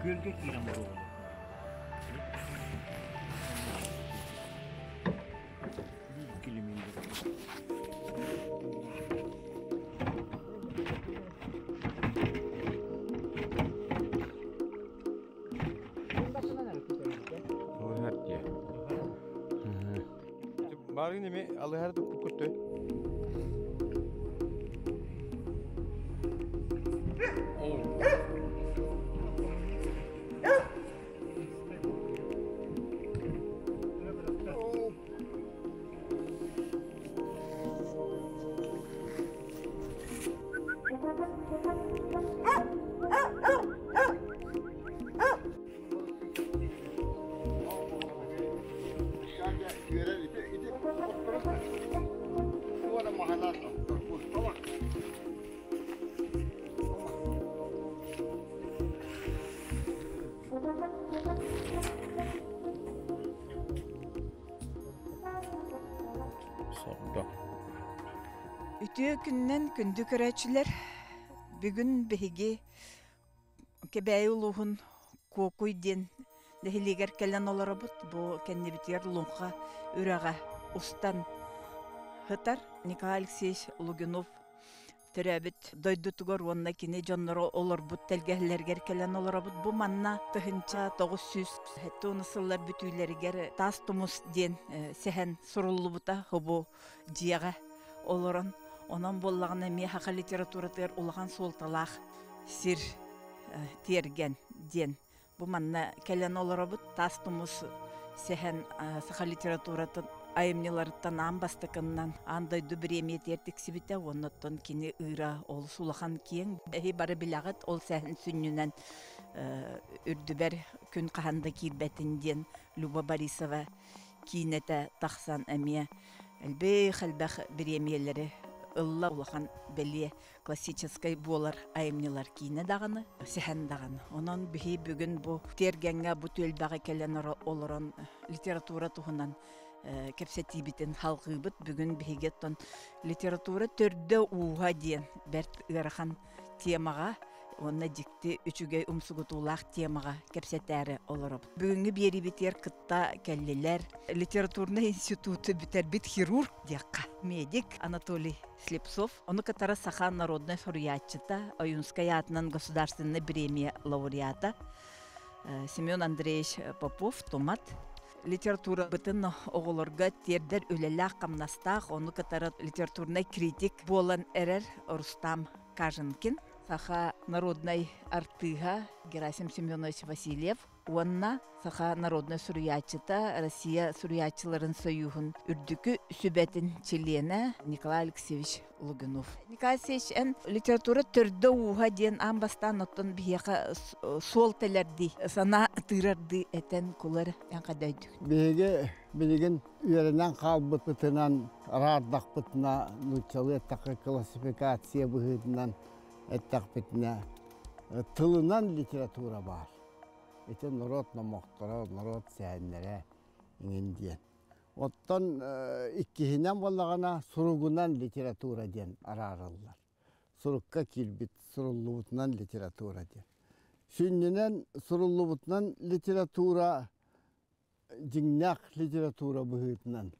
Күөлгэ киирэн буруолуохтаах. Биир километр. Алыһар дии. Бааргын эми алыһар туппуккут Сордо. Үтүө күнүнэн күндү көрөөччүлэр! Бүгүн биһиги Кэбээйи улууһун Куокуй диэн нэһилиэгэр кэлэн олоробут. Бу кэннибитигэр Луҥха үрэҕэ устан сытар. Николай Алексеевич Лугинов төрөөбүт дойдутугар уонна кини дьонноро олорбут тэлгэһэлэригэр кэлэн олоробут. Бу манна 1970 сыллар бүтүүлэригэр Таас Тумус диэн сэһэн суруллубута хобу дьиэҕэ олорон. Онон буоллаҕына эмиэ саха литературатыгар улахан суолталаах сир тиэргэн диэн бу манна кэлэн олоробут. Таас Тумус сэһэн саха литературатын айымньыларыттан аан бастакыннан аан дойду бириэмийэтигэр тиксибитэ уонна оттон кини ыыра олус улахан киэҥ. Эһи бары билэҕит, ол сэһэн сүнньүнэн үрдүбэр күн хаһан да киирбэтин диэн Люба Борисова киинэтэ тахсан эмиэ элбэх-элбэх бириэмийэлэри ылла. Улахан бэлиэ классическай буолар айымньылар киинэ даҕаны, сэһэн даҕаны. Онон биһи бүгүн бу тиэргэҥҥэ, бу түөлбэҕэ кэлэн олорон литература туһунан кэпсэтиибитин халҕыыбыт. Бүгүн биһиги оттон литература төрдө-ууһа диэн бэрт ыарахан темаҕа уонна дьикти үчүгэй умсугутуулаах темаҕа кэпсэтээри олоробут. Бүгүҥҥү биэриибитигэр кытта кэллилэр литературнай институту бүтэрбит хирург диэххэ, медик Анатолий Слепцов, ону кытары саха народнай суруйааччыта, Ойуунскай аатынан государственнай премия лауреата Семен Андреевич Попов, Тумат, литературабытын оҕолорго тиэрдэр үлэлээх-хамнастаах, ону кытары литературнай критик буолан эрэр Рустам Каженкин, саха народнай артыыһа Герасим Семенович Васильев уонна саха народнай суруйааччыта, Россия суруйааччыларын союһун үрдүкү сүбэтин чилиэнэ Николай Алексеевич Лугинов. Николай Алексеевич, эн литература төрдө-ууһа диэн аан бастаан оттон биһиэхэ суол тэлэрдии, санаа тыырардыы этэн кулар эн хайда өйдүүгүн? Биһиги билигин үөрэнэн хаалбыппытынан, араардахпытына, нууччалыы эттэххэ классификация быһыытынан эттэхпитинэ, тылынан литература баар. Ити норуот номохторо, норуот сэһэннэрэ иҥин диэн. Оттон иккиһинэн буоллаҕына суругунан литература диэн араараллар. Сурукка киирбит суруллубутунан литература диэн. Сүнньүнэн суруллубутунан литература дьиҥнээх литература быһыытынан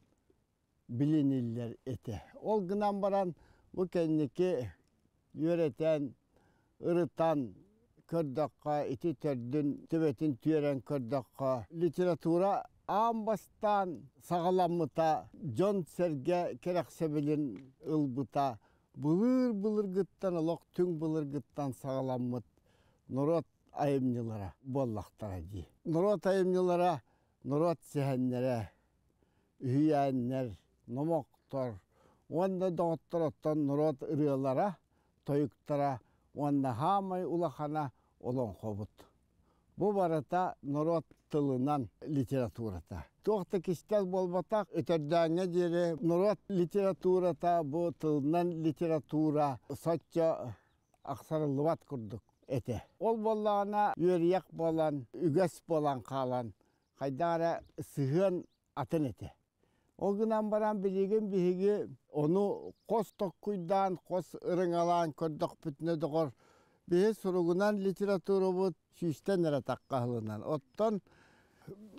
билиниллэр этэ. Ол гынан баран бу кэнники үөрэтэн, ырытан көрдөххө, ити төрдүн төбөтүн түөрэн көрдөххө, литература аан бастаан саҕаламмыта, дьон-сэргэ кэрэхсэбилин ылбыта былыр-былыргыттан олох түҥ былыргыттан саҕаламмыт норуот айымньылара буоллахтара дии. Норуот айымньылара норуот сэһэннэрэ, үһүйээннэр, номохтор уонна доҕотторуттан норуот ырыалара, тойуктара уонна хаамай улахана олоҥхобут. Бу барыта норуот тылынан литературата. Туох да кистэл буолбатах, өтөрдөөҥҥө диэри норуот литературата бу тылынан литература соччо ахсарыллыбат курдук этэ. Ол буоллаҕына үөрүйэх буолан, үгэс буолан хаалан, хайдах эрэ сыһыан атын этэ. Ол гынан баран билигин биһиги ону хос токкуйдаан, хос ырыҥалаан көрдөхпүтүнэ доҕор, Биһи суругунан литературабыт сүүстэн эрэ таххаһылынан. Оттон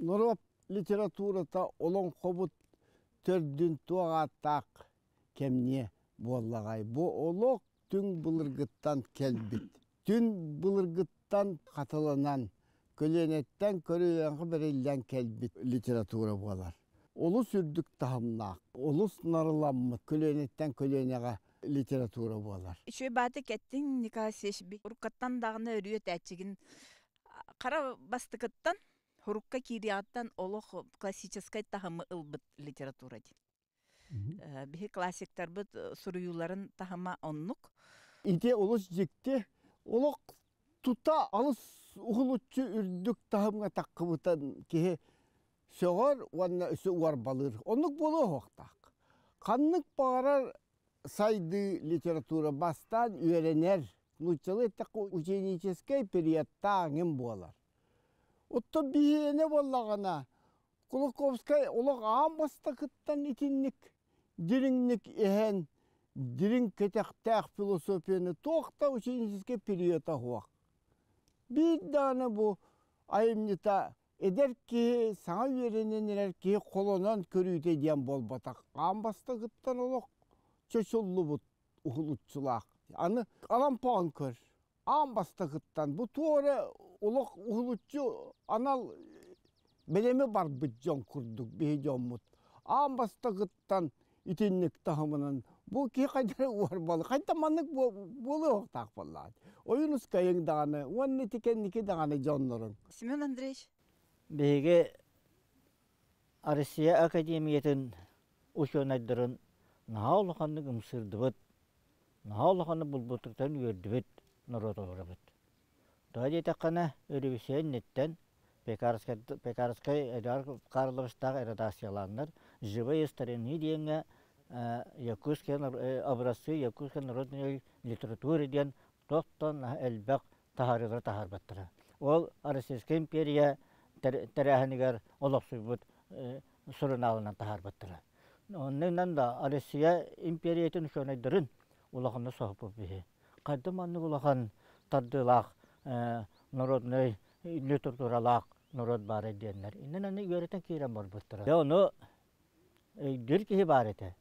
норуот литературата олоҥхобут төрдүн туох ааттаах кэмниэ буоллаҕай. Бу олох түҥ былыргыттан кэлбит. Түн былыргыттан хатыланан, көлүөнэттэн көлүөнэҕэ бэриллэн кэлбит литература буолар. Олус үрдүк таһымнаах, олус нарыламмыт көлүөнэттэн көлүөнэҕэ литература буолар. Үчүгэй бааты кэттиҥ, Николай Алексеевич. Уруккаттан даҕаны өрүү этээччигин хара бастакыттан, урукка киириэҕиттэн олох классическай таһымы ылбыт литература диэн. Биһи классиктарбыт суруйууларын таһыма оннук. Ити олус дьикти. Олох тута алыс уһулуччу үрдүк таһымҥа таххыбытын киһи сөҕөр уонна өссө уорбалыыр. Оннук буолуо суохтаах. Ханнык баҕарар сайдыы литература бастаан үөрэнэр, нууччалыы эттэххэ ученическай периодтааҕын буолар. Оттон биһиэнэ буоллаҕына, Кулаковскай олох аан бастакыттан итинник дириҥник иһэн, дириҥ кэтэхтээх философияны туох да ученическай периода суох. Биир даҕаны бу айымньыта эдэр киһи саҥа үөрэнэн эрэр киһи холонон көрүүтэ диэн буолбатах. Аан бастакыттан олох чочуллубут уһулуччулаах. Аны Алампаҕын көр. Аан бастакыттан бу туох эрэ олох уһулуччу анал бэлэми барбыт дьон курдук биһи дьоммут. Аан бастакыттан итинник таһымынан бу киһи хайдах уорбалы хайда маннык буолуохтаах буоллаҕа. Ойуунускайыҥ даҕаны уонна ити кэнники даҕаны дьонноруҥ. Семен Андреевич. Биһиги Россия Академиятын учуонайдарын наһаа улаханнык ымсыырдыбыт, наһаа улаханнык булбуттарыттан үөрдүбүт норуот олоробут. Тоҕо диэтэххинэ, өрөбүсүйэ инниттэн Пекарскай, Пекарскай Эдуард Карловичтаах редакциялааннар «Живые старины» диэҥҥэ Якутские образцы якутской народной литературы диэн туохтан элбэх таһаарыылары таһаарбаттара. Ол Российская империя тэрээһинигэр олохсуйбут сурунаалынан таһаарбыттара. Оннунан да Россия империятын учуонайдарын улаханнык соһуппут биһи. Хайдах маннык улахан тардыылаах народнай литературалаах норуот баара диэннэр. Иннин аны үөрэтэн киирэн барбыттара. Дьэ ону өйдүүр киһи баар этэ.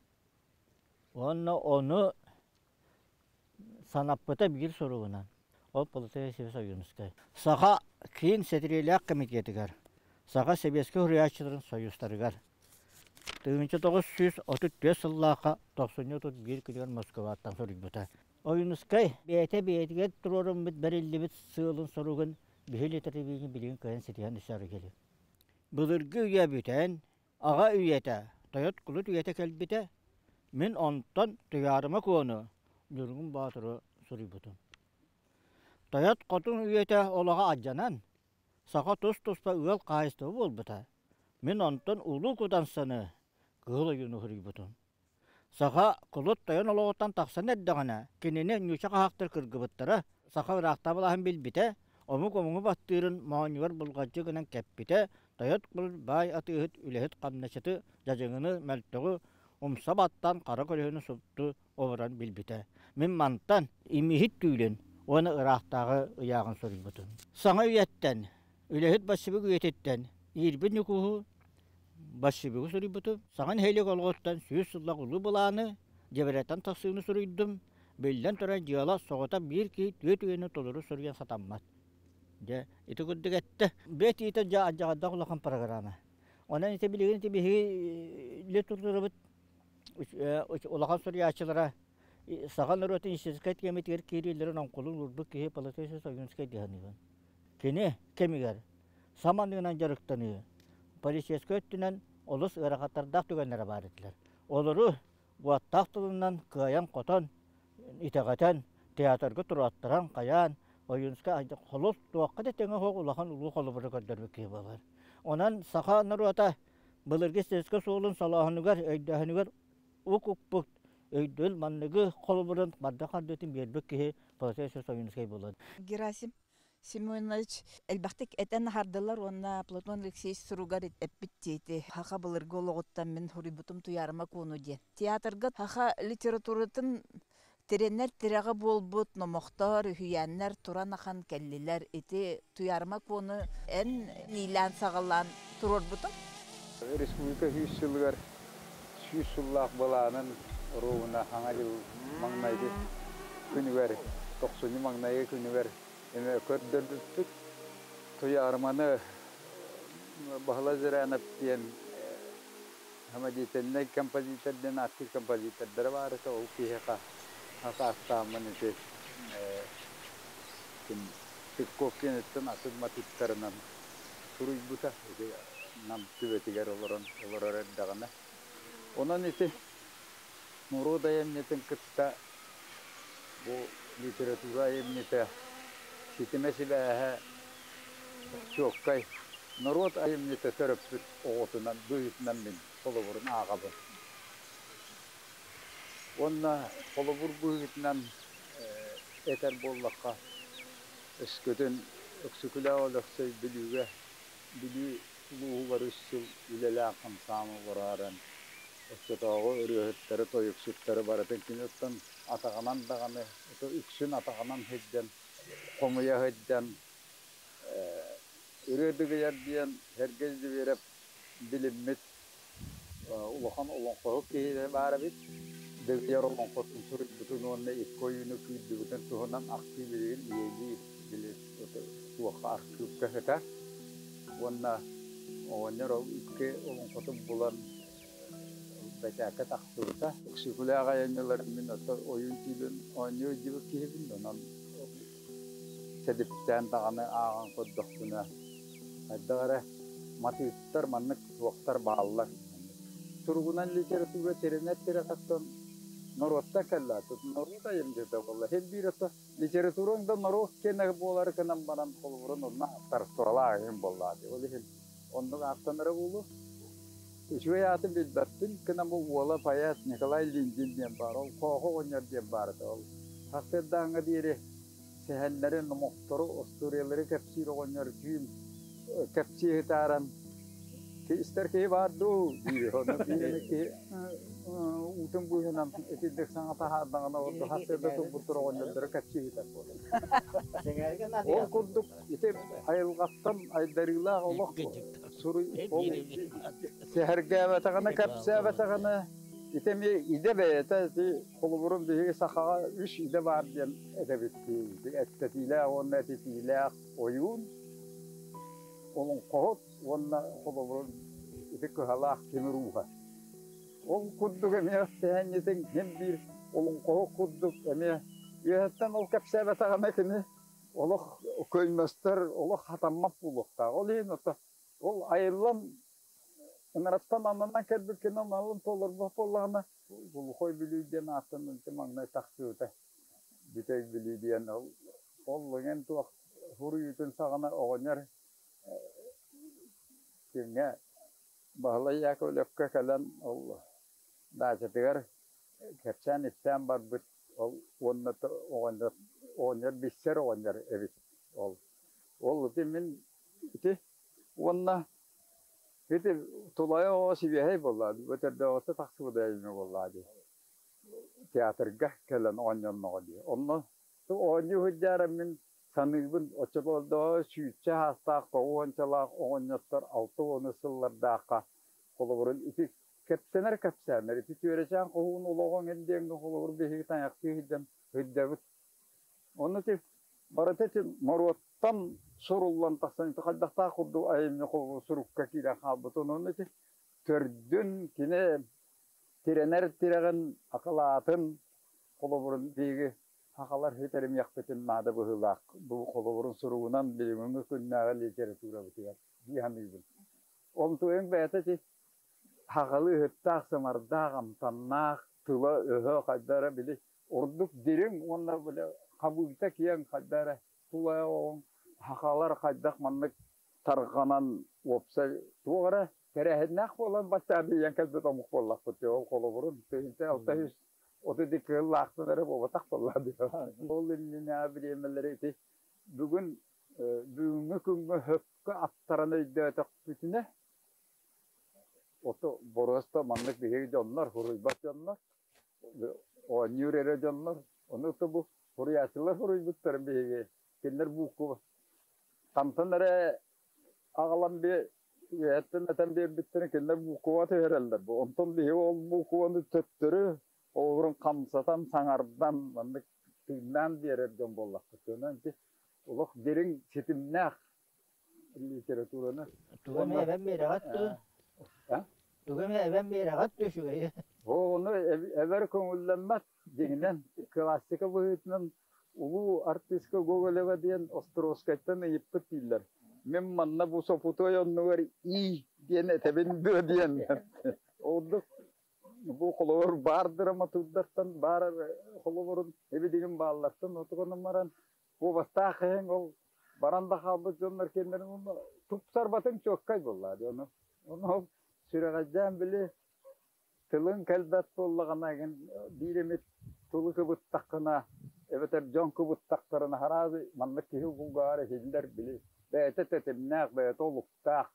Уонна ону санаппыта биир суругунан. Ол Полотеев Ойуунускай. Саха Киин сэтириилээх комитетыгар, Саха Сэбиэскэй суруйааччыларын союзтарыгар 1934 сыллаахха тохсунньу 31 күнүгэр Москваттан суруйбута. Ойуунускай бэйэтэ бэйэтигэр туруоруммут бэриллибит сыалын-соругун биһи литератураны билигин кыайан ситиһэн үсэр кэлин. Былыргы үйэ бүтэн, аҕа үйэтэ, тойот кулут үйэтэ кэлбитэ, мин онтон Туйаарыма Куону, Ньургун Боотуру суруйбутум. Тойот хотун үйэтэ олоҕо алдьанан, саха тус-туспа ыал хаһаайыстыба буолбута. Мин онтон Улуу Кудансаны, Кыһыл Ойууну суруйбутум. Саха кулут тойон олоҕуттан тахсан эрдэҕинэ, кинини ньууча хаһаахтар кыргыбыттара, саха ыраахтаабылаһын билбитэ, омук омугу баттыырын моонньугар булҕадьы гынан кэппитэ, тойот кулут баай атыыһыт үлэһит хамначчыты дьадьыҥыны мөлтөҕү умса баттаан хара көлөһүнү супту олорон билбитэ. Мин мантан имиһит түүлүн уонна ыраахтааҕы ыйааҕын суруйбутум. Саҥа үйэттэн, үлэһит большевик үйэтиттэн иирбит Ньукууһу большевигы суруйбутум. Саҥа нэһилиэк олоҕуттан 100 сыллаах улуу былааны, дьэбэрэттэн тахсыыны суруйдум. Биллэн турар, дьыала соҕотох биир киһи түөрт үйэни толору суруйан сатаммат. Дьэ, ити курдук эттэ. Бэт иитэ дьэ алдьархайдаах улахан программа. Онон ити билигин ити биһиги литературабыт улахан суруйааччылара саха норуотун историческай тиэмэтигэр киириилэрин оҥкулун уурбут киһи Платон Ойуунскай дии саныыбын. Кини кэмигэр саманыынан дьарыктаныы полицейскай өттүнэн олус ыарахаттардаах түгэннэрэ баар этилэр. Олору уоттаах тылынан кыайан-хотон, итэҕэтэн, театрга туруоттаран, хайаан, Ойуунскай холус туохха да тэҥэ суох улахан улуу холобуру көрдөрбүт киһи буолар. Онон саха норуота былыргы историческай суолун солооһунугар, өйдөөһүнүгэр ук укпут өйдөбүл манныгы холобурун барда хардыытын биэрбит киһи Платон Ойуунускай буолар. Герасим Семенович элбэхтик этэн аһардылар уонна Платон Алексеевич суругар эппит диэти саха былыргы олоҕуттан мин суруйбутум Туйаарыма Куону диэн. Театрга саха литературатын Тирэнэр тирэҕэ буолбут номохтор, үһүйээннэр туран ахан кэллилэр. Ити Туйаарыма Куону эн иилээн-саҕалаан туруорбутуҥ? Республика 100 сылыгар 100 сыллаах былаанын оруобуна Саҥа дьыл маҥнайгы күнүгэр, тохсунньу маҥнайгы күнүгэр эмиэ көрдөрбүппүт. Туйаарыманы Баһылай Зырянов диэн самодеятельнай композитор диэн ааттыыр композитордара баар этэ. Ол киһиэхэ хакаастааммын ити ким Цветков киэниттэн атын матыыптарынан суруйбута. Ити Нам түбэтигэр олорон олорор эрдэҕинэ. Онон ити норуот айымньытын кытта бу литература айымньыта ситимэ сибээһэ чуоккай. Норуот айымньыта төрөппүт оҕотунан быһыытынан мин холобурун ааҕабын. Уонна холобур быһыытынан этэр буоллахха, өскөтүн Өксөкүлээх Өлөксөй Бүлүүгэ Бүлүү улууһугар үс сыл үлэлээн-хамсаан олорорун, оччотооҕу ырыаһыттары, тойуксуттары барытын кини оттон атаҕынан даҕаны, үксүн атаҕынан сылдьан, хомуйа сылдьан Ырыа Дыгыйар диэн Сэргэй Зверев билиммит улахан олоҥхоһут киһитэ баар эбит. Дыгыйар олоҥхотун суруйбутун уонна икки ойууну күүрдүбүтүн туһунан ахтыы билигин ийэлии били туохха архыыпка сытар. Уонна оҕонньор ол икки олоҥхотун булан бэчээккэ тахсыбыта. Өксөкүлээх айанньыларын мин оттон ойуун түүлүн оонньуу илдьибит киһибин, онон сэдиптээн даҕаны ааҕан көрдөхпүнэ, хайдах эрэ матыыптар маннык туохтар бааллар. Суругунан литература тирэнэр тирэҕиттэн норуоттан кэллэ. Норуот айымньыта буолла. Һин биир ото литератураҥ да норуот киэнэ буолары гынан баран холобурун онно ааптарыстыбалаах иһин буоллаа дии. Ол иһин оннук ааттанара буолуо. Үчүгэй аатын билбэппин, гынан бу уола поэт Николай Линдин диэн баар, ол Хоохо оҕонньор диэн баар этэ. Ол сарсыардааҥҥа диэри сэһэннэри, номохтору, остуоруйалары кэпсиир оҕонньор түүн кэпсии сытааран истэр киһи баар дуу диир. Ону биир эмэ киһи уутун быыһынан итирдик саҥа таһаардаҕына ордук сарсыарда турбуттар оҕонньордоро кэпсии сытар буолар. Ол курдук ити айылҕаттан айдарыылаах олох суруй ол сэһэргээбэтэҕинэ, кэпсээбэтэҕинэ ити эмиэ идэ бэйэтэ ити холобурун биһиги сахаҕа үс идэ баар диэн этэбит дии. Эттэтиилээх уонна этитиилээх ойуун, олоҥхоһут уонна холобурун ити кыһалаах тимир ууһа. Ол курдук эмиэ сэһэнньитин син биир олоҥхоһут курдук эмиэ үөһэттэн ол кэпсээбэтэҕинэ кини олох көймөстөр, олох хатаммат буолуохтаах. Ол иһин ото ол айыллан ыҥыраттан ананан кэлбит кини аналын толорбот буоллаҕына Глухой Бүлүү диэн ааттан ити маҥнай тахсыбыта. Бүтэй Бүлүү диэн ол ол иҥэн туох суруйуутун саҕана оҕонньор кимҥэ Баһылай Яковлевка кэлэн ол даачатыгар кэпсээн-ипсээн барбыт ол уонна оҕонньор оҕонньор билсэр оҕонньор эбит ол. Ол ити мин ити уонна ити тулайа оҕо сибиэһэй буолла өтөрдөөҕүтэ тахсыбыт айымньы буоллаҕа дии. Театрга кэлэн оонньонноҕо дии. Онно оонньуу сылдьаары мин саныыбын оччолордооҕу сүүсчэ саастаах тоҕуончалаах оҕонньоттор 60 сыллардаахха холобурун ити кэпсэнэр кэпсээннэр ити түөрэчээн хоһуун олоҕуҥ эн диэҥҥэ холобур биһиги тайахтыы сылдьан сылдьабыт. Онно ити барыта ити норуоттан суруллан тахсан ити хайдахтаах курдук айымньы холобур сурукка киирэн хаалбытын онно ити төрдүн кини тирэнэр тирэҕин акылаатын холобурун биһиги сахалар сүтэримиэхпитин наада быһыылаах бу холобурун суругунан билиҥҥи күннээҕи литературабытыгар дии саныыбын. Онтуйуҥ бэйэтэ ити сахалыы ыһыктаах-сымардаах, амтаннаах тыла-өһө хайда эрэ били ордук дириҥ уонна били хабыыта киэҥ хайда эрэ тулайа оҕоҥ сахалар хайдах маннык тарҕанан уопсай туох эрэ тэрээһиннээх буолан баччаан тиийэн кэлбит омук буоллахпыт дии ол холобурун 1630 кыыллаахтан эрэ буолбатах буоллаа дии. Ол иннинээҕи бириэмэлэри ити бүгүн бүгүҥҥү күҥҥэ сөпкө аттаран өйдөөтөхпүтүнэ ото боруоста маннык биһиги дьоннор, суруйбат дьоннор, оонньуур эрэ дьоннор. Ону бу суруйааччылар суруйбуттарын биһиги кинилэр буукуба хантан эрэ аҕалан үөһэттэн этэн биэрбиттэрин кинилэр буукуба түһэрэллэр. Бу онтон биһиги ол буукубаны төттөрү олорун хамсатан, саҥардан, маннык тыыннаан биэрэр дьон буоллахпыт. Онон ити олох дириҥ ситимнээх литератураны Тугу эмэ эбэн биэрэҕит дуу? Тугу эмэ эбэн биэрэҕит дуу үчүгэйи? Ону эбэр көҥүллэммэт дьиҥинэн классика быһыытынан улуу артыыска Гоголева диэн Островскайтан ыйыппыт дииллэр. Мин манна бу сопутуой оннугар «и» диэн этэбин дуо диэн. Ордук бу холобур баар драматурдартан баар холобурун эбидигин бааллартан отугунан баран куобастаах иһин ол баран да хаалбыт дьоннор кэннэрин тупсарбатын чуоккай буолла дьону. Ону ол сүрэҕэлдьээн били тылыҥ кэлбэт буоллаҕына эҥин биир эмит тылы кыбыттаххына эбэтэр дьон кыбыттахтарына араас маннык киһи булгаара иһиллэр били бэйэтэ тэтимнээх, бэйэтэ олуктаах,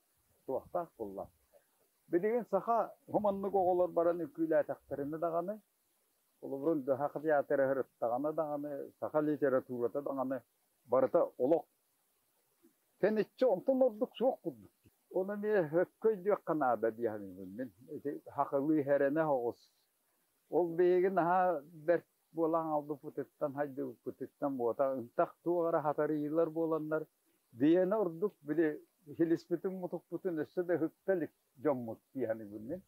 туохтаах буолла. Билигин саха хуманнык оҕолор баран үҥкүүлээтэхтэринэ даҕаны, холобурун саха театра сырыттаҕына даҕаны, саха литературата даҕаны барыта олох тэниччи онтон ордук суох курдук. Ону эмиэ өккө өйдүөххэ наада дии саныыбын мин. Ити хахылыы хэрэнэ соҕус. Ол биһиги наһаа бэрт буолан албыппытыттан, хайдыбыппытыттан буота ынтах туох эрэ хатарыйыылар буоланнар, биһиэнэ ордук били силиспитин-мутукпутун өссө да ыһыкта илик дьоммут дии саныыбын мин.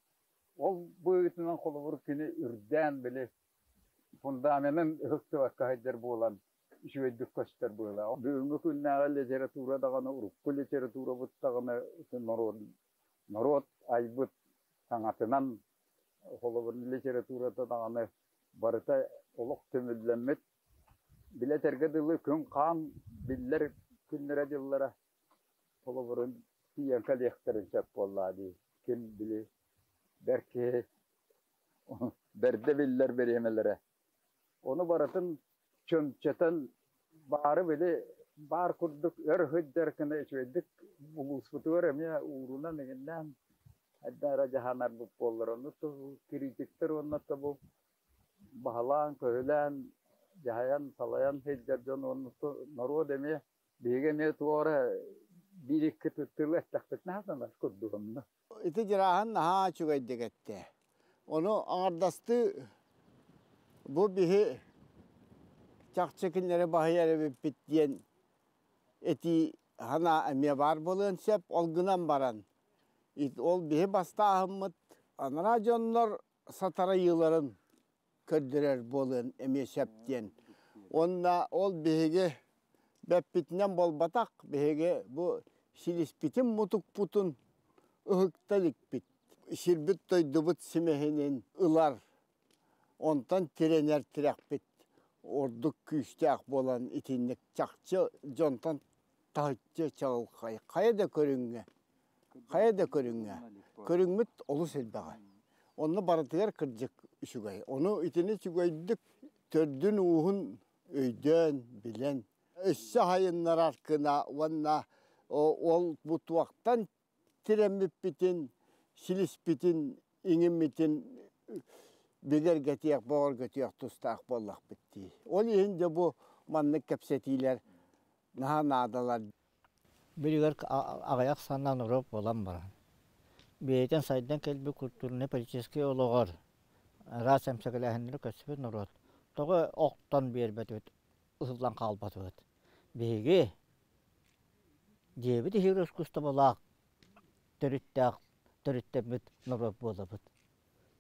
Ол быһыытынан холобур кини үрдээн били фундаменын ыһыктыбакка сылдьар буолан үчүгэйдик көстөр быһыылаах. Бүгүҥҥү күннээҕи литература даҕаны, урукку литературабыт даҕаны норуот, норуот айбыт саҥатынан, холобур, литературата даҕаны барыта олох түмүллэммит. Билэтэргэ дылы күн-хаан биллэр күннэрэ-дьыллара холобурун тиийэн кэлиэхтэрин сөп буоллаа дии. Ким били бэрт киһи бэрдэ биллэр бириэмэлэрэ. Ону барытын чөмчөтөн баары били баар курдук өр сылдьар гына үчүгэйдик улууспутугар эмиэ уурунан иҥиннээн хайдах эрэ дьаһанарбыт буоллар. Ону критиктэр уонна бу баһылаан-көһүлээн, дьаһайан, салайан сылдьар дьон уонна норуот эмиэ биһиги эмиэ туох эрэ биир-икки тылы эттэхпитинэ сатанар курдук онно. Ити Дьарааһын наһаа үчүгэйдик эттэ. Ону аҥардастыы бу биһи чахчы кинилэри баһыйар эбиппит диэн этии санаа эмиэ баар буолуон сөп. Ол гынан баран ол биһи бастааһыммыт анараа дьоннор сатарайыыларын көрдөрөр буолуон эмиэ сөп диэн. Уонна ол биһиги бэппитинэн буолбатах, биһиги бу силиспитин мутукпутун ыһыкта иликпит. Сирбит дойдубут симэһинин ылар, онтон тирэнэр тирэхпит ордук күүстээх буолан итинник чахчы дьонтон таһыччы чаҕылхай хайа да көрүҥҥэ хайа да көрүҥҥэ көрүҥмүт олус элбэҕэ. Онно барытыгар кырдьык үчүгэй. Ону итини үчүгэйдик төрдүн ууһун өйдөөн, билэн, өссө сайыннарар гына уонна ол бу туохтан тирэммиппитин, силиспитин, иҥиммитин бигэргэтиэх, бөҕөргөтүөх тустаах буоллахпыт дии. Ол иһин дьэ бу маннык кэпсэтиилэр наһаа наадалар. Билигэр аҕыйах санаан уруок буолан баран, бэйэтин сайдан кэлбит культурнай-политическай олоҕор араас эмсэгэлээһиннэри көрсүбүт норуот тоҕо охтон биэрбэтибит, ыһыллан хаалбатыбыт? Биһиги дьиэбит иһигэр ускуустубалаах төрүттээх төрүттэммит норуот буолабыт.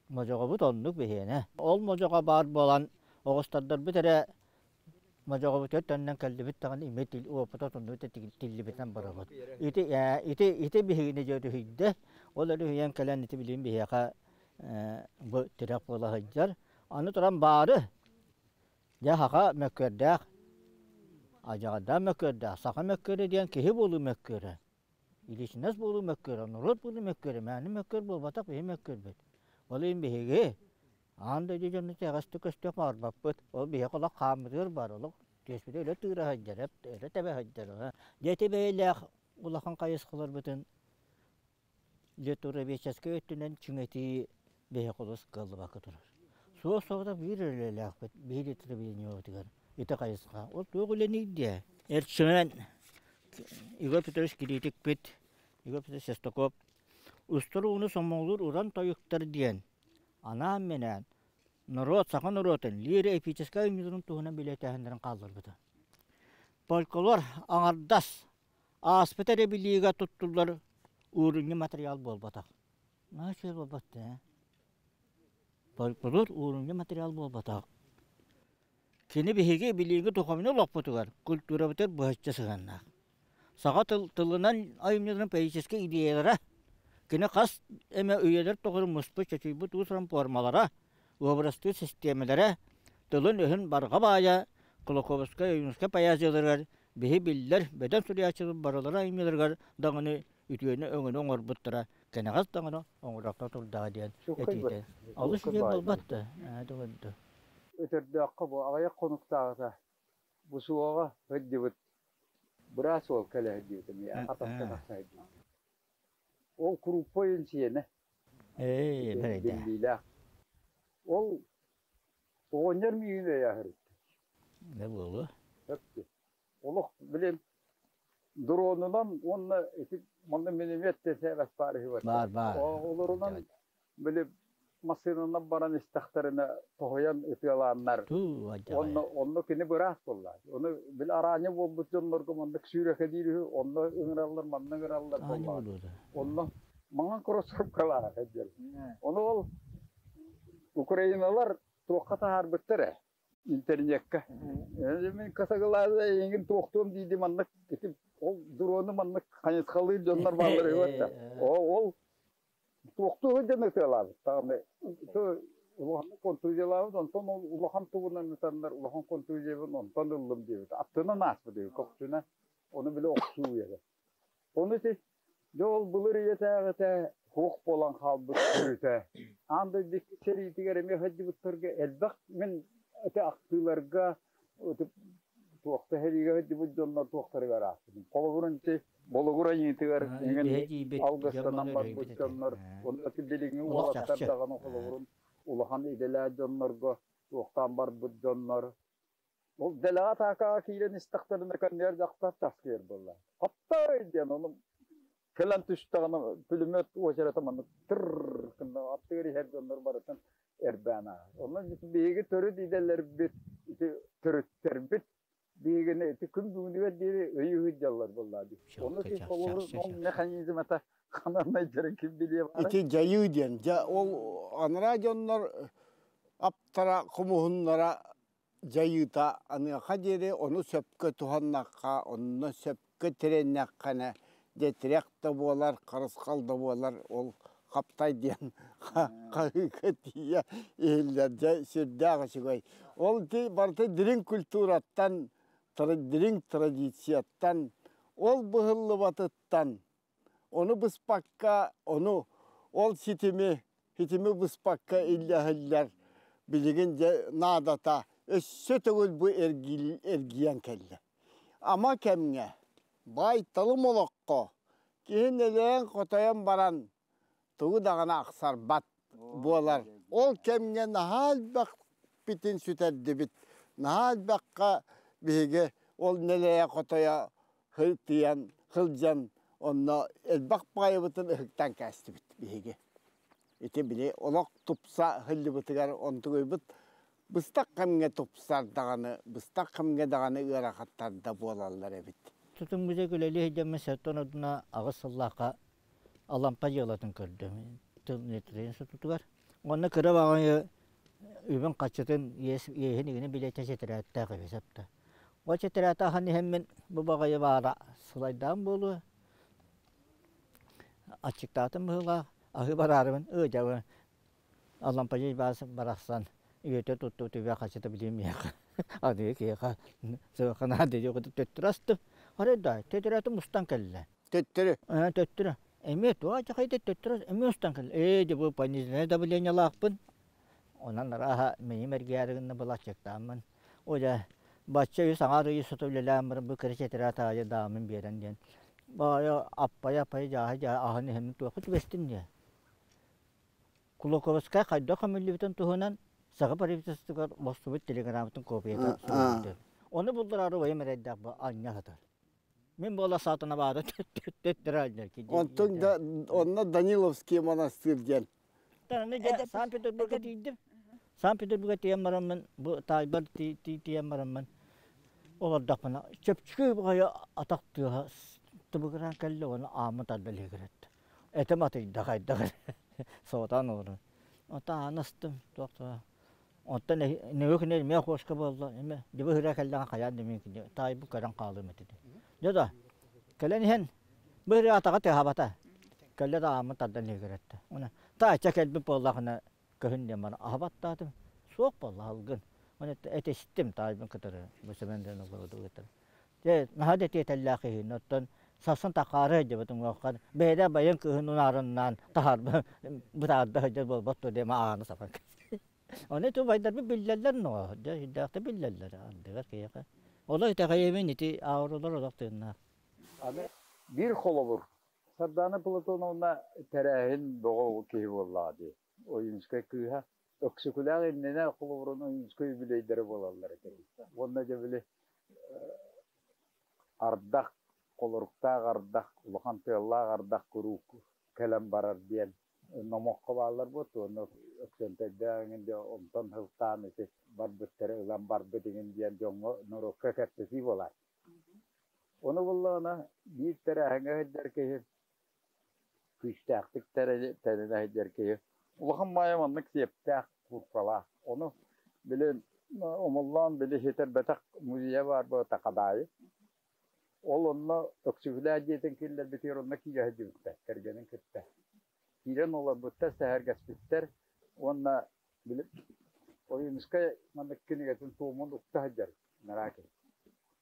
Модьоҕобут оннук биһиэнэ. Ол модьоҕо баар буолан оҕустардарбыт эрэ модьоҕобутугар төннөн кэллибит даҕаны имэ уопута туннубут тиллибитинэн барабыт. Ити ити ити биһигини дьэ өрүһүйдэ. Ол өрүһүйэн кэлэн ити билигин биһиэхэ бу тирэх буола сылдьар. Аны туран баары дьэ саха мөккүөрдээх, адьаҕардаах мөккүөрдээх, саха мөккүөрэ диэн киһи буолуу мөккүөрэ. Личность буолуу мөккүөрэ, норуот буолуу мөккүөрэ, мээнэ мөккүөр буолбатах биһи мөккүөрбүт. Ол иһин биһиги аан дойду дьоно итэҕэстик көстүөх баҕарбаппыт. Ол биһиэхэ олох хааммытыгар баар, олох түөспүтэ өрө тыыра сылдьар, өрө тэбэ сылдьар. Дьэ ити бэйэлээх улахан хайысхаларбытын литурговедческай өттүнэн чиҥэтии биһиэхэ олус кыаллыбакка турар. Суос-соҕотох биир үлэлээхпит, биир телевидениебытыгар ити хайысха. Ол туох үлэний диэ? Эрчимэн Егор Петрович кириитикпит, Егор Петрович Шестаков устар ууну сомоҕолуур уран тойуктар диэн анаан-минээн норуот, саха норуотун лиро-эпическэй айымньыларын туһунан билиэтээһиннэрин хаалларбыта. Фольклор аҥардас ааспыт эрэ билиигэ туттуллар уурунньу матырыйаал буолбатах. Наһаа үчүгэй буолбат ээ. Фольклор уурунньу матырыйаал буолбатах. Кини биһиги билиигэ духовнай олохпутугар, культурабытыгар быһаччы сыһыаннаах. Саха тыл тылынан айымньыларын поэтическай идеялара, кини хас эмэ үйэлэр тухары муспут, чочуйбут уус-уран пуормалара, уобарастыыр систиэмэлэрэ, тылын-өһүн барҕа баайа Кулаковскай, Ойуунускай поэзияларыгар биһи биллэр бөдөҥ суруйааччылар барылара айымньыларыгар даҕаны үтүөнү-өҥөнү оҥорбуттара кэнэҕэс даҕаны оҥорохто турдаҕа диэн этиитэ. Олус үчүгэй буолбат да, ээ, Өтөрдөөххө бу аҕыйах хонуктааҕыта бу суоҕа сылдьыбыт быраас уол кэлэ сылдьыбыт эмиэ атахха тахса сылдьыбыт. Ол куруппа сиэнэ Ээ, бэрийдэ. биллиилээх. Ол оҕонньор миигин өйөөһөрүттэ. Да буолуо. Сөп Олох билин дронунан уонна ити манна миномет тесээбэс баар үһү Баар, баар. Олорунан били массыынанан баран истэхтэринэ тоһуйан ытыалааннар онно онно кини быраас буолла. Ону били араанньа буолбут дьоннорго маннык сүүрэкэлиир үһү, онно ыҥыраллар, манна ыҥыраллар буоллаҕа. Онно маҥан кроссовкалаах диэн. Ону ол Украиналар туохха таһаарбыттар ээ интернекка. Мин касагалаада эйигин туохтуом дииди маннык ити ол дрону маннык хайысхалыыр дьоннор бааллар үһү Ол Туохтуу сылдьан ытыалаабыт даҕаны улаханнык контузиялаабыт, онтон ол улахан тугунан ытаннар улахан контузиябын онтон ыллым диэбит. Аттынан ааспыт үһү көхсүнэн, ону били охсуу үөрэ. Ону ити дьэ ол былыр үйэтээҕитэ суох буолан хаалбыт төрүтэ. Аан дойду икки сэриитигэр эмиэ сылдьыбыттарга элбэх мин ити ахтыыларга туохта сэриигэ сылдьыбыт дьоннор туохтарыгар аахпытым. Холобурун ити Болугур айыытыгар иҥин алгыстанан барбыт дьоннор, онно билиҥҥи уолаттар даҕаны холобурун улахан идэлээх дьоннорго туохтаан барбыт дьоннор. Ол дэлэҕэ атаакаҕа киирэн истэхтэринэ көнньүөр дьахтар таскыйар буолла. Хаптай диэн ону кэлэн түстэҕинэ пулемет уочарата маннык тырр гына аттыгар иһэр дьоннор барытын эрбээн ааһар. Онон биһиги төрүт идэлэрбит, ити төрүттэрбит биһигини ити күн бүгүнүгэр диэри өйүү сылдьаллар буоллаа дии. Онно ти холобур ол механизмата ханан айдарын ким билиэ баарай? Ити дьайыы диэн. Дьэ ол анараа дьоннор аптара хомуһуннара дьайыыта аныаха диэри ону сөпкө туһаннахха, онно сөпкө тирэннэххинэ дьэ тирэх да буолар, харысхал да буолар ол хаптай диэн хаһыыга тиийэ иһиллэр дьэ сүрдээх үчүгэй. Ол ити барыта дириҥ культураттан, дириҥ традицияттан, ол быһыллыбатыттан, ону быспакка, ону ол ситими, ситими быспакка иллэһиллэр билигин дьэ наадата өссө төгүл бу эргийэн кэллэ. Ама кэмҥэ, баай-талым олоххо киһи нэлээн-хотойон баран тугу даҕаны ахсарбат буолар. Ол кэмҥэ наһаа элбэхпитин сүтэрдибит. Наһаа элбэххэ биһиги ол нэлэйэ-хотойо сылтыйан, сылдьан онно элбэх баайыбытын ыһыктаан кээстибит биһиги. Ити били олох тупса сылдьыбытыгар онтугуйбут быстах кэмҥэ тупсар даҕаны, быстах кэмҥэ даҕаны ыарахаттар да буолаллар эбит. Тутум музей үлэлии сылдьаммын сэттэ одуна аҕыс сыллаахха Алампа дьыалатын көрдүм тыл институтугар. Уонна кыра баҕайы үбүн хаччытын иэһин игини билиэтэ тэтрээттээх эбит сөптө. Ол тэтрээтэ ахан иһэммин бу баҕайы баара сылайдаан буолуо. Аччыктаатым быһыылаах, аһыы бараарыбын ыадьабын Алампа Баас барахсан үйэтэ туттубут үбэ хаччыта билиим миэхэ. Аныгы киһиэхэ сыахха наада диэх төттөрү астым. Арай да, тэтэрээти мустан кэллэ. Төттөрү? Ээ, төттөрү. Эмиэ туох дьахайда төттөрү эмиэ устан кэллэ. Ээ, дьэ бу пониженное давлениелаахпын. Онон арааһа мэйим эргийээри гынна былааччыктааммын. О дьэ, бачча үс аҥаар ый устата үлэлээн баран бу кыра тетрадь аайы даамын биэрэн диэн. Баайа аппайа-аппайа дьааһы-дьааһы аһын иһэммин туохха түбэстим диэ. Кулаковскай хайдах көмүллүбүтүн туһунан Саха правительствотыгар бостубут телеграмматын копията суруйбутум. Ону буллараары уйам эрэйдээх бу анньа сатар. Мин буола саатана баада төттөрө анньар. Онтон да онно Даниловский монастырь диэн. Санкт-Петербурга тиийдим. Санкт-Петербурга тиийэн бараммын, бу таайбар тиийэн бараммын, олордохпуна чөпчүкү баҕайы атах тыаһа тыбыгыраан кэллэ уонна ааммын тарда лиһигирэттэ. Этим атыйда хайдах эрэ соҕотоон олорон. Оттон ааны астым, туох да Оттон нөҥүө күнү эмиэ куоска буолла, эмиэ дьыбы ыһыра кэллэҕин хайаан да мин кини таайбын көрөн хаалыам этэ дии. Дьэ да, кэлэн иһэн бу ыһыра атаҕа тыаһаабата. Кэллэ да ааммын тардан лиһигирэттэ. Уонна таайча кэлбит буоллаҕына көһүн диэн баран аһа баттаатым. Суох буолла алгын. Уонна этистим таайбын кытары бу Сэмэн Даниловы кытары. Дьэ, наһаа да тиэтэллээх киһини, оттон сарсын тахаары сылдьыбыт уҥуоххар бэйэтэ байан кыыһын унаарыннаан таһаарба бытаарда сылдьар буолбат дуо диэн ааны сахан. Ону ити убайдарбыт биллэллэр ноо, дьэ сүрдээхтик биллэллэр ардыгар киһиэхэ. Олох итэҕэйэбин ити ауралар олох тыыннаах. Аны биир холобур. Сардаана Платоновна тэрээһин бөҕө киһи буоллаҕа дии. Ойуунскай кыыһа. Өксөкүлээх иннинэ холобурун Ойуунскай үбүлүөйдэрэ буолаллар этэ. Уонна дьэ били ардах, холоруктаах ардах, улахан тыаллаах ардах куруук кэлэн барар диэн номоххо бааллар буот уонна Өксөнтөйдөөх эҥин дьэ онтон сылтаан ити барбыттары ылан барбыт иҥин диэн дьоҥҥо норуокка кэпсэтии буолар. Ону буллаҕына биир тэрээһиҥҥэ сылдьар киһи күүстээхтик тэринэ сылдьар киһи улахан маайа маннык сиэптээх кууркалаах. Ону били омоллоон били ситэрбэтэх музейа баар буо Такадаайы. Ол онно Өксүгүлээх дьиэтин киллэрбитигэр онно киирэ сылдьыбыттар кэргэнин кытта. Киирэн олорбуттар, сэһэргэспиттэр уонна били Ойуунускай маннык кинигэтин туомун укта сылдьар Нараки.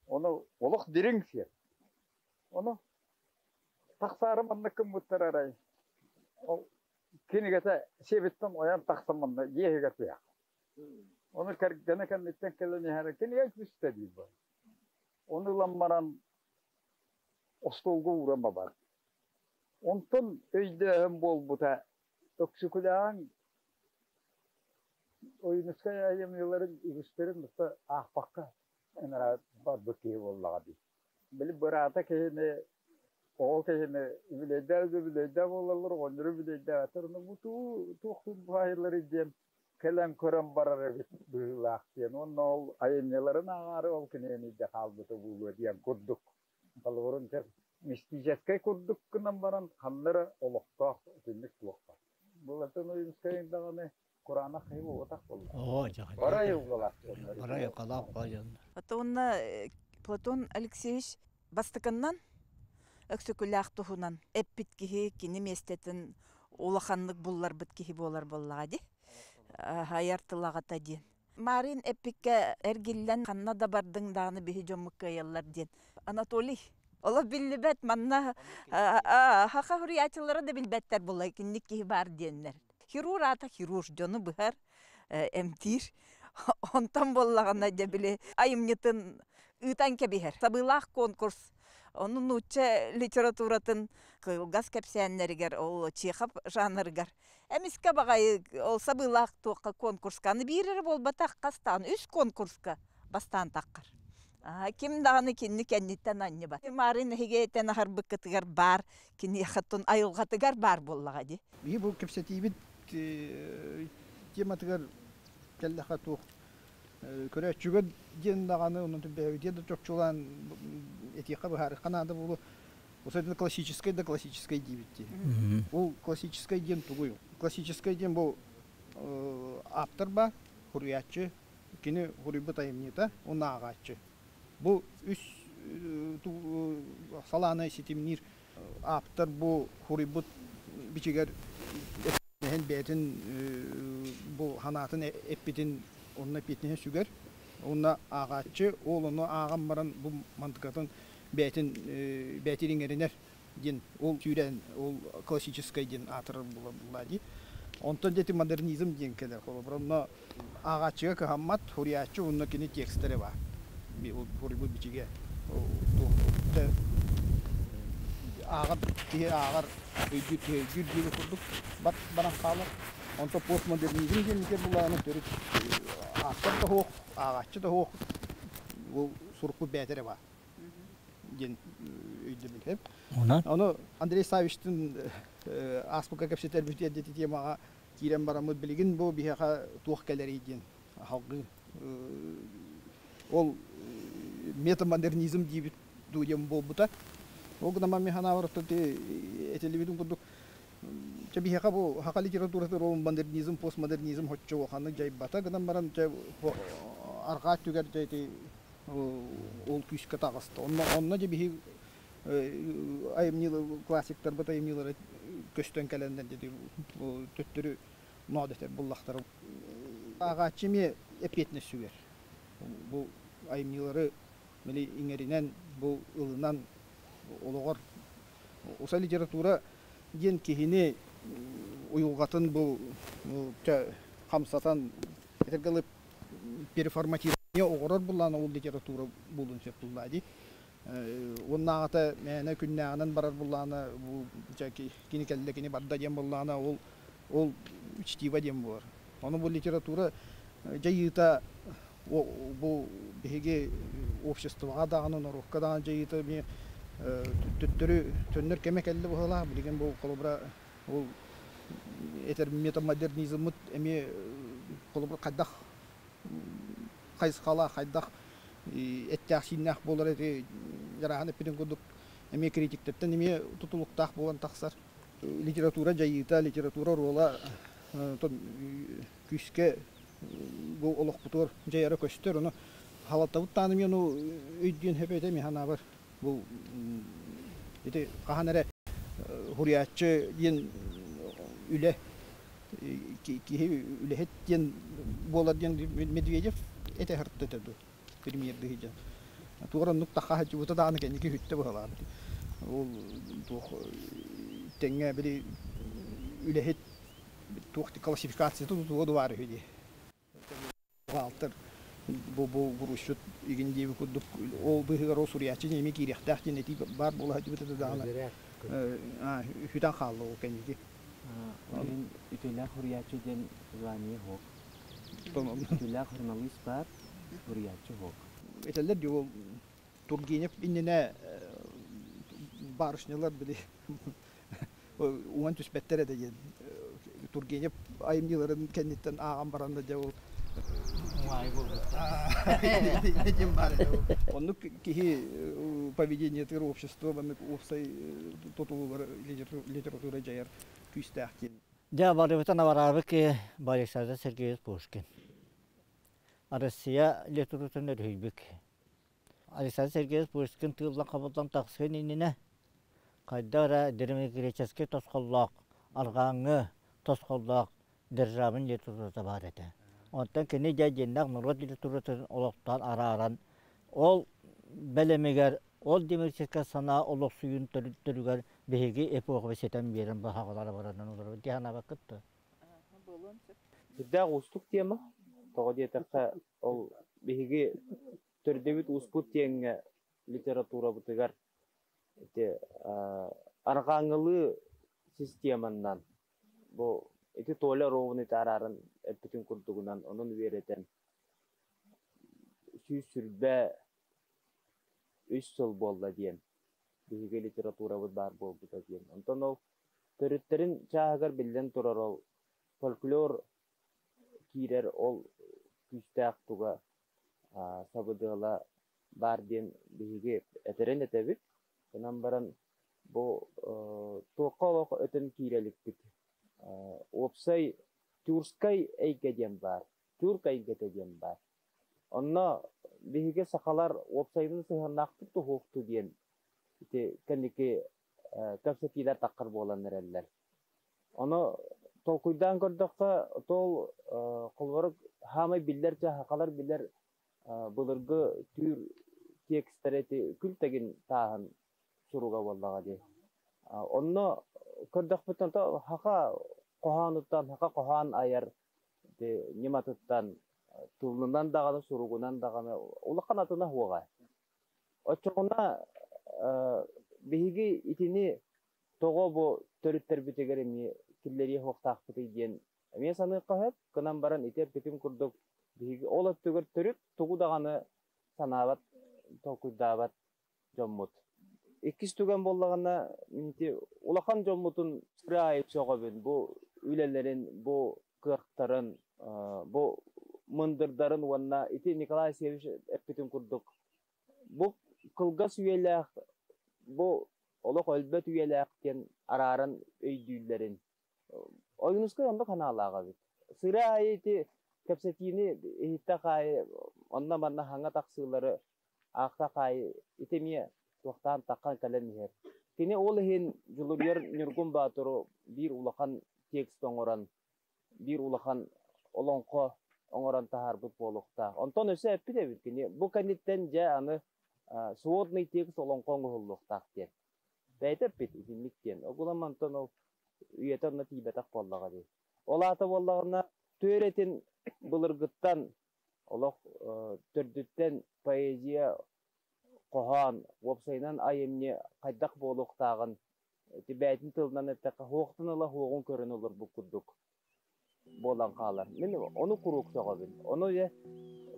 Ону олох дириҥ сиэр. Ону тахсаары маннык гыммыттар арай. Ол кинигэтэ сиэбиттэн ойон тахсан манна дьиэ иһигэр түһэх. Ону кэргэнэ кэнниттэн кэлэн иһэр кинигэ түстэ диир бу. Ону ылан баран остуолга ууран бабар. Онтон өйдөөһүн буолбута Өксөкүлээҕиҥ Ойуунускай айымньыларын үгүстэрин тута аахпакка ыныраа барбыт киһи буоллаҕа дии. Били быраата киһини, оҕо киһини үбүлүөйдээх үбүлүөйдээх буолаллар, оҕонньору үбүлүөйдээбэттэр, ону бу туох баайыларый диэн кэлэн көрөн барар эбит быһыылаах диэн уонна ол айымньыларын ааҕаары ол кинигэни илдьэ хаалбыта буолуо диэн курдук. Холобурун мистическэй курдук гынан баран ханна эрэ олохтоох итинник туох баар. Былатын Ойуунскай даҕаны кураанах киһи буолбатах буолла. Оо, дьаҕай. Барай угалаах Барай угалаах дьоннор. Уонна Платон Алексеевич бастакыннан Өксөкүлээх туһунан эппит киһи кини миэстэтин улаханнык булларбыт киһи буолар буоллаҕа дии. Айар тыл аҕата диэн. Маарыын эппиккэ эргиллэн ханна да бардыҥ даҕаны биһи дьоммут кыайаллар диэн. Анатолий, олох биллибэт манна саха суруйааччылара да билбэттэр буолла кинник киһи баар диэннэр. Хирург аата хирург дьону быһар, эмтиир. Онтон буоллаҕына дьэ били айымньытын ыытан кэбиһэр. Сабыылаах конкурс ону нуучча литературатын кылгас кэпсээннэригэр ол Чехов жанрыгар эмискэ баҕайы ол сабыылаах туохха конкурска аны биир эрэ буолбатах хастаан үс конкурска бастаан таххар. Ким даҕаны кинини кэнниттэн анньыбат. Марын эһиги этэн аһарбыккытыгар баар, киниэхэ айылҕатыгар баар буоллаҕа дии. Биһи бу кэпсэтиибит тематыгар кэллэхэ туох көрөөччүгэ диэн даҕаны онон бэйэбитигэр да чопчулаан этиэххэ быһаарыахха наада буолуо. Особенно классическай да классическай диибит дии. Ол классическай диэн тугуй? Классическай диэн бу ааптар ба, суруйааччы, кини суруйбут айымньыта, уонна ааҕааччы. Бу үс салааны ситимниир ааптар бу суруйбут бичигэр бэйэтин бу санаатын эппитин онно эппиэтинэһи сүгэр. Уонна ааҕааччы ол ону ааҕан баран бу мантыкатын бэйэтин бэйэтин иҥэринэр диэн ол сүүрээн ол классическай диэн аатырар буолла дии. Онтон дьэ модернизм диэн кэлэр. Холобура, онно ааҕааччыга кыһаммат, суруйааччы уонна кини текстэрэ баар. Суруйбут бичигэ ааҕар киһи ааҕар, өйдүүр киһи өйдүүр диэби курдук баран хаалар. Онто постмодернизм диэн булааны төрүт автор да хоох, ааҕааччы да хоох, ол сурукпут бээтэрэ бар диэн өйдөбүл. Ону Андрей Савичтын ааспыкка кэпсэтэр бүтүөр диэти темаҕа киирэн бараммыт билигин бу биһиэхэ туох кэлэрий диэн халгыы ол метамодернизм диибит дуу диэн буолбута. Ол гынан мин санаабар этиллибитин курдук чэ биһиэхэ бу саха литературата ол модернизм, постмодернизм хоччо улаханнык дьайбата гынан баран чэ арҕаа өттүгэр дьэ ити ол күүскэ таҕыста. Онно онно дьэ биһи айымньылар классиктарбыт айымньылара көстөн кэлэннэр дьэ төттөрү ноодэтэр буллахтара. Ааҕааччы эмиэ эппиэтинэс сүгэр. Бу айымньылары били иҥэринэн, бу ылынан олоҕор уса литература диэн киһини уйулҕатын бу хамсатан этэргэ переформатирование оҕорор буллаана ол литература буолуон сөп буллаа дии. Уоннааҕыта мээнэ күннээҕинэн барар буллаана бу кини кэллэ, кини барда диэн буллаана ол ол чтиво диэн буолар. Ону бу литература дьайыыта бу биһиги обществоҕа даҕаны, норуокка даҕаны дьайыыта эмиэ төттөрү төннөр кэмэ кэллэ быһыылаах. Билигин бу холобура ол этэр метамодернизммыт эмиэ холобура хайдах хайысхалаах, хайдах эттээх-сииннээх буолар эти дьарааһын эппитин курдук эмиэ критиктэртэн эмиэ тутулуктаах буолан тахсар. Литература дьайыыта, литература оруола күүскэ бу олохпутугар дьайара көстөр. Ону халаттабыт тааны эмиэ ону өйдүөн сөп этэ мин санаабар. Бу ити хаһан эрэ хуруйааччы диэн үлэ киһи үлэһит диэн буолар диэн Медведев этэ сырытта этэ дуу премьердыы сылдьан. Туора оннук тахха сылдьыбыта даҕаны кэнники сүттэ быһалаабыт. Ол туох тэҥҥэ били үлэһит туох классификацията тутуга баар үһү дии. Бухгалтер бу бу грузчут игин диэби курдук ол быыһыгар ол суруйааччы эмиэ киириэхтээх диэн этии баар буола сылдьыбыта даҕаны сүтэн хаалла ол кэнники. Ол иһин үтүөлээх суруйааччы диэн звание суох. Үтүөлээх суруналыыс баар, суруйааччы суох. Этэллэр дии ол Тургенев иннинэ барышнялар били уҥан түспэттэр этэ диэн Тургенев айымньыларын кэнниттэн ааҕан баран да дьэ ол диэн баар этэ. Оннук киһи поведениетыгар общество маннык уопсай тутулугар литература дьайар күүстээх диэн. Дьэ, барыбытын абараабыт киһи Александр Сергеевич Пушкин. Россия литературатын өрүһүйбүт. Александр Сергеевич Пушкин тыыллан-хабыллан тахсыан иннинэ хайдах эрэ древнегреческэй тосхоллоох, арҕааҥҥы тосхоллоох державын литературата баар этэ. Онтон кини дьэ дьиҥнээх норуот литературатын олохтоон арааран, ол бэлэмигэр, ол демократическай санаа олохсуйуун төрүттэригэр биһиги эпохабыт ситэн биэрэн баһаҕалара баранан олоробут дии санаабаккыт дуо? Буолуон сөп. Сүрдээх уустук тема. Тоҕо диэтэххэ, ол биһиги төрдөбүт ууспут диэҥҥэ литературабытыгар ити арҕааҥҥылыы системаннан бу ити Толя ровный арааран эппитин курдугунан онон үөрэтэн 123 сыл буолла диэн биһиги литературабыт баар буолбута диэн. Онтон ол төрүттэрин чааһыгар биллэн турар ол фольклор киирэр ол күүстээх туга сабыдыала баар диэн биһиги этэрин этэбит. Гынан баран бу туохха олох өтөн киирэ иликпит. Уопсай тюркскай эйгэ диэн баар, тюрк эйгэтэ диэн баар. Онно биһиги сахалар уопсайынан сыһыаннаахпыт туһуохту диэн ити кэнники кэпсэтиилэр таххар буолан эрэллэр. Ону толкуйдаан көрдөххө, тол холобура хаамай биллэр сахалар билэр былыргы түүр текстэрэ ити күл тэгин тааһын суруга буоллаҕа дии. Онно көрдөхпүттэн то хаха хоһоонуттан хаха хоһоон айар ньыматыттан тылынан даҕаны суругунан даҕаны улахан атына суоҕа. Оччоҕуна биһиги итини тоҕо бу төрүттэрбитигэр эмиэ киллэриэ суохтаахпытый диэн Эмиэ саныахха сөп, гынан баран ити эппитим курдук биһиги ол өттүгэр төрүт тугу даҕаны санаабат, толкуйдаабат дьоммут. Иккис түгэн буоллаҕына, ити улахан дьоммутун аайы сөҕөбүн. Бу үлэлэрин, бу кыахтарын, бу мындырдарын уонна ити Николай Алексеевич эппитин курдук бу кылгас үйэлээх, бу олох өлбөт үйэлээх диэн арааран өйдүүллэрин. Ойуунускай оннук санаалаах эбит. Сыра аайы ити кэпсэтиини иһиттэх аайы онно-манна хаҥа тахсыылары аахтах аайы ити эмиэ туохтаан таххан кэлэн иһэр. Кини ол иһин Дьулуруйар Ньургун Боотуру биир улахан текст оҥорон, биир улахан олоҥхо оҥорон таһаарбыт буолуохтаах. Онтон өссө эппит эбит кини бу кэнниттэн дьэ аны сводный текст олоҥхо оҥоһуллуохтаах диэн. Бэйэтэ эппит итинник диэн. Огулан мантан ол үйэтэ онно тиийбэтэх буоллаҕа дии. Ол аата буоллаҕына түөрэтин былыргыттан олох төрдүттэн поэзия, хоһоон, уопсайынан айымньы хайдах буолуохтааҕын ити бэйэтин тылынан эттэххэ хуохтан ыла хуоҕун көрөн олорбут курдук буолан хаалар. Мин ону куруук сөҕөбүн. Ону дьэ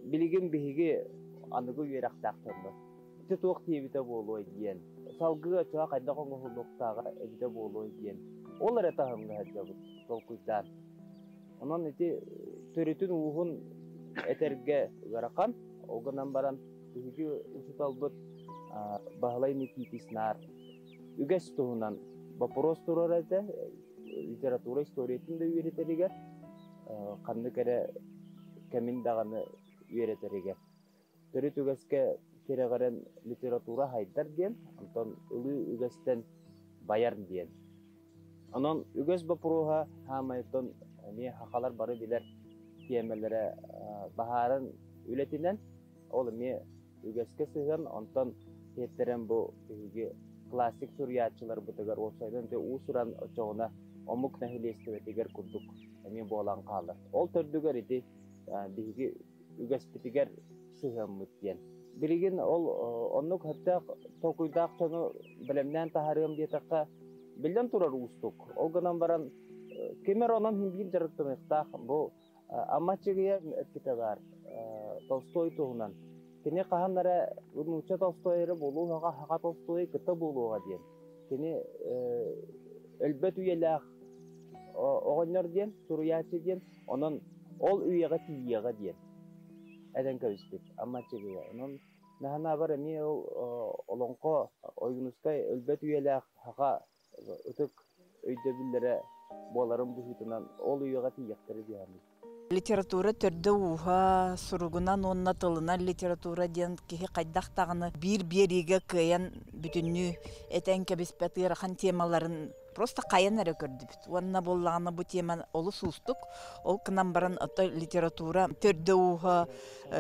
билигин биһиги аныгы үөрэхтээх дьоннор ити туох диэбитэ буолуой диэн, салгыы оччоҕо хайдах оҥоһуллуохтааҕа эбитэ буолуой диэн ол эрэ таһымҥа сылдьабыт толкуйдаан. Онон ити төрүтүн ууһун этэргэ ыарахан. Ол гынан баран биһиги учууталбыт Баһылай Никитич наар үгэс туһунан боппуруос турар этэ. Литература историятын да үөрэтэригэр, ханнык эрэ кэмин даҕаны үөрэтэригэр. Төрүт үгэскэ тирэҕирэн литература хайдар диэн, онтон ылыы үгэстэн байар диэн. Онон үгэс боппуруоһа хаамайтон эмиэ хахалар бары билэр тиэмэлэрэ баһаарын үлэтинэн, ол эмиэ үгэскэ сыһыан, онтон тиэттэрэн бу биһиги классик суруйааччыларбытыгар уопсайынан уус-уран оччоҕуна омук нэһилиэстибэтигэр курдук эмиэ буолан хаалар. Ол төрдүгэр ити биһиги үгэспитигэр сыһыаммыт диэн. Билигин ол оннук сөптөөх толкуйдаах дьону бэлэмнээн таһаарыам диэтэххэ, биллэн турар уустук. Ол гынан баран ким эрэ онон син биир дьарыктаныахтаах. Бу Амма Чыгыйа эппитэ баар Толстой туһунан. Кини хаһан эрэ нуучча Толстой эрэ буолуоҕа, саха Толстой кытта буолуоҕа диэн. Кини өлбөт үйэлээх оҕонньор диэн, суруйааччы диэн, онон ол үйэҕэ тиийиэҕэ диэн этэн кэбиспит Амма Чыгыйа. Онон наһанаабар эмиэ ол олоҥхо Ойуунускай өлбөт үйэлээх саха ытык өйдөбүллэрэ буоларын быһыытынан ол үйэҕэ тиийиэхтэрэ диэххин. Литература төрдө-ууһа, суругунан уонна тылынан литература диэн киһи хайдах даҕаны биир биэриигэ кыайан бүтүннүү этэн кэбиспэт ыарахан темаларын просто хайан эрэ көрдүбүт. Уонна буоллаҕына бу тема олус уустук. Ол гынан баран ото литература төрдө-ууһа,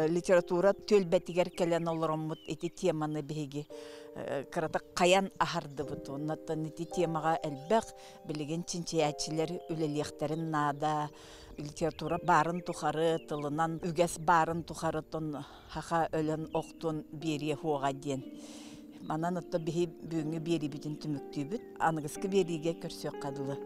литература түөлбэтигэр кэлэн олороммут ити теманы биһиги кыратык хайан аһардыбыт. Оннуттан ити темаҕа элбэх билигин чинчийээччилэр үлэлиэхтэрин наада. Литература баарын тухары, тылынан үгэс баарын тухары тон хаха өлөн охтун биэриэ хуоҕа диэн. Манан отто биһи бүгүҥҥү биэриибитин түмүктүүбүт. Аныгыскы биэриигэ көрсүөххэ дылы.